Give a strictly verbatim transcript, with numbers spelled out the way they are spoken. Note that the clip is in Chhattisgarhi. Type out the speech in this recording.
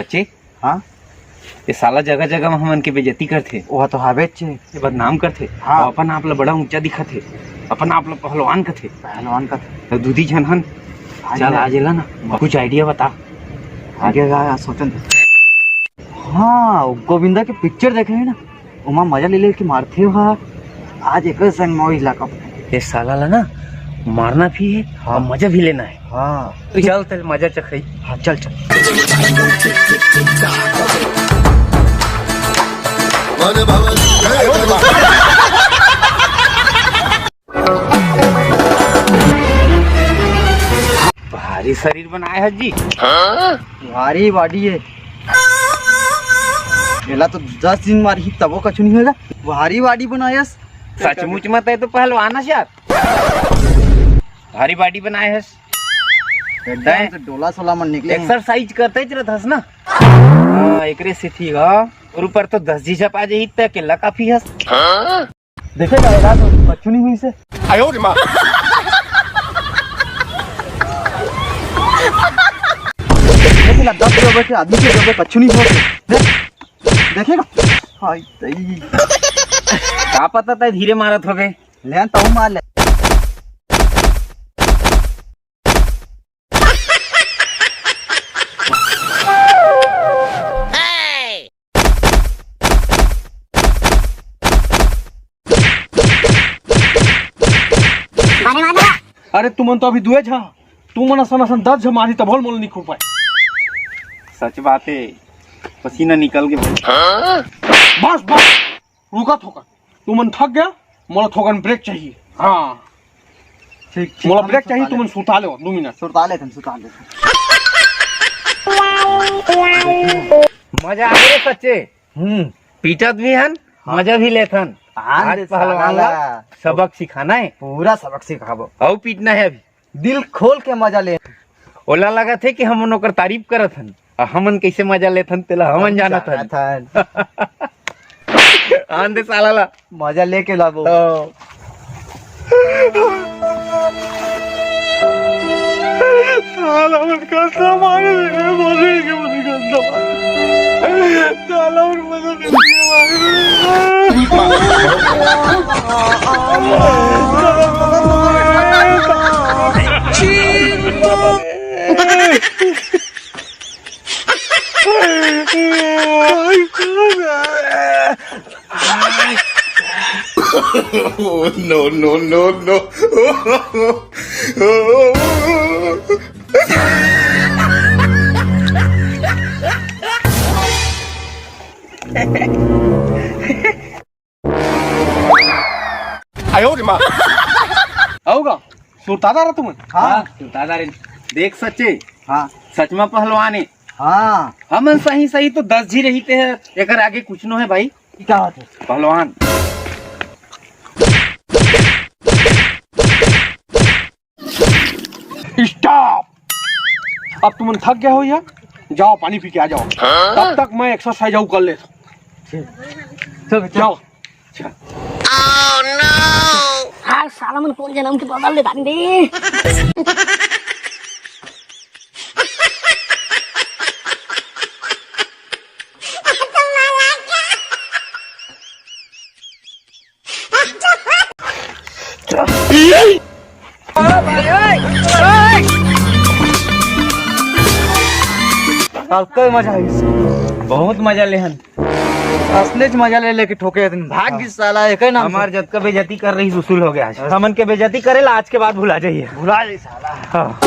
सच्चे? हाँ। ये साला जगह जगह में हमन के बेइज्जती करथे। वो तो हावेच हे। ये बदनाम करथे। हाँ। अउ अपन आप ला बड़ा ऊंचा दिखाथे। अपन आप ला पहलवान कथे। पहलवान कथे। तो दूधी झन हन। हाँ चल जी। आज एला ना कुछ idea बता। आगे का सोचन। हाँ, गोविंदा के picture देखे हे ना, ओमा मजा ले ले के मारथे हा। आज एक संग मौज ला कब। ये साला ला ना मारना भी है हाँ। और मजा भी लेना है। हाँ। तो चल तेरे मजा चखाई। हाँ, चल, चल। भारी शरीर बनाए है जी। भारी body है। एला तो दस दिन मारही तबो कछु नहीं होगा। भारी body बनायस। सचमुच में तै तो पहलवान हस यार। भारी body बनाए हस। एकदम से डोला सोला मन निकले हैं। Exercise करते ही रहत हस ना। हाँ, एकरे सेती हाँ। और ऊपर तो दस जी झपा जाही, तै अकेला काफी हस। देखे जाएगा तो कछु नहीं हुई से। आयो रे माँ। देखे ना, दस लोगों के आदमी के लोगों कछु नहीं हुआ। देख, देखेगा। हाय तई। का पता तै धीरे मारत होगे। ले तो मार ले। बने वाला। अरे तुमन तो अभी दुए झा, तुमन असन असन दस झा मारही तभो ले मोला नहीं खुर पाए। सच बात है, पसीना निकल के भाई। बस बस, रुका थोकन, तुमन थक गया, मोला थोकन break चाहिए। हाँ। ठीक, ठीक, मोला हम break चाहिए, सुता तुमन लेथन। सुता ले दू मिनट। सुता लेथन, सुता लेथन। मजा आ गया सच्चे। हम्म। पीटत भी हन, हाँ। मजा भी लेथन। हाँ, आज रे पहलवान साला। ला सबक सिखाना है। पूरा सबक सिखाबो। अउ पीटना है अभी। दिल खोल के मजा ले। ओला लगत हे कि हमन ओकर तारीफ करत हन, अउ हमन कइसे मजा लेथन तेला हमन जानत हन। जानत हन। आन दे साला ला। मजा लेके लाबो। तो। साला मन गंदा मारे रे, बोले के मन गंदा मारे। साला मन मजा लेके मारे रे। Oh, no, no, no, no. आयो रे माँ। आऊगा। सुरता दारा तुमन? हाँ। हाँ, सुरता दारा। देख सच्चे। हाँ। सच में पहलवान है। हाँ। हमन सही सही तो दस जी रहिते हैं, एकर आगे कुछ नो है भाई। ई का होथे? पहलवान। Stop! अब तुमन थक गए हो या? जाओ पानी पी के आ जाओ। हाँ? तब तक मैं exercise अउ कर लेता हूँ। चल, चल। जाओ। अच्छा। आज साला मन कोन जनम के बदल ले दानी दे। अब कई मजा आइस। बहुत मजा लेहन। असलेच मजा ले लेके ठोके हन। भाग गिस साला, एके नाम से। हमार जतका बेइज्जती कर रहिस, वसूल हो गया आज। हमन के बेइज्जती करे ला आज के बाद भुला जाइए। भुला जाइए साला। हाँ।